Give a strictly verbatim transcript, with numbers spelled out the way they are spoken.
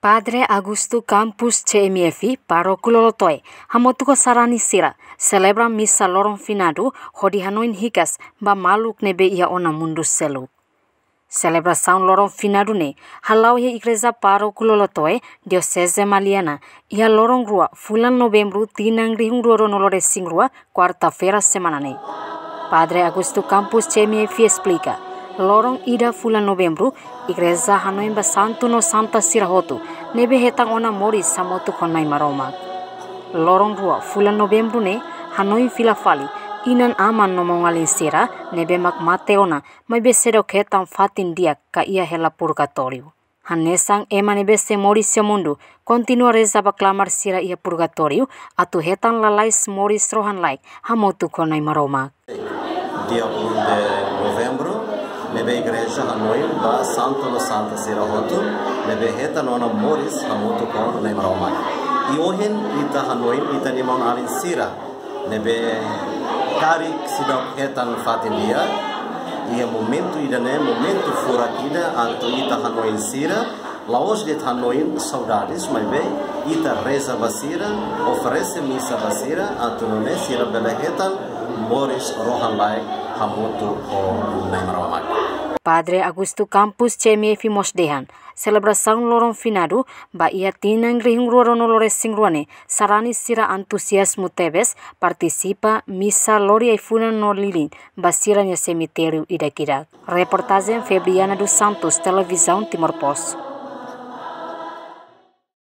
Padre Augusto Campos, C M F, pároku Lolotoe, hamutuk ho sarani sira selebra misa loron finadu hodi hanoin hikas ba maluk ne'ebé iha ona mundu seluk. Selebrasaun loron finadu ne'e hala'o iha Igreja Pároku Lolotoe, Dioseze Maliana, iha loron rua fulan Novembru tinan rihun rua ruanulu resin rua, kuarta-feira semana ne'e. Padre Augusto Campos, C M F, esplika, loron ida fulan Novembru, Igreja hanoin ba santu no santa sira hotu ne'ebé hetan ona moris hamutuk ho Na'i Maromak. Loron rua fulan Novembru ne'e hanoin fila fali inan-aman no maun-alin sira ne'ebé mak mate ona, maibé seidauk hetan fatin di'ak ka iha hela purgatóriu. Hanesan ema ne'ebé sei moris iha mundu, kontinua reza ba klamar sira iha purgatóriu atu hetan lalais moris rohan-laek hamutuk ho Na'i Maromak. Dia um de Novembru, ne'ebé Igreja hanoin ba santu no santa sira hotu ne'ebé hetan ona moris hamutuk ho Na'i Maromak. I ohin ita hanoin ita-nia maun-alin sira ne'ebé karik seidauk hetan fatin di'ak. Iha momentu ida-ne'e momentu furak ida atu ita hanoin sira, la'ós de'it hanoin saudades, maibé ita reza ba sira, oferese misa ba sira, atu nune'e sira bele hetan moris rohan-laek hamutuk ho Na'i Maromak. Padre Augusto Campos, C M F, mós dehan, selebrasaun loron finadu ba iha tinan rihun rua ruanulu resin rua ne'e, sarani sira antuziazmu tebes partisipa misa lori ai-funan no lilin ba sira-nia semitériu ida-idak. Reportajen Febriana dos Santos, Televizaun Timor Post.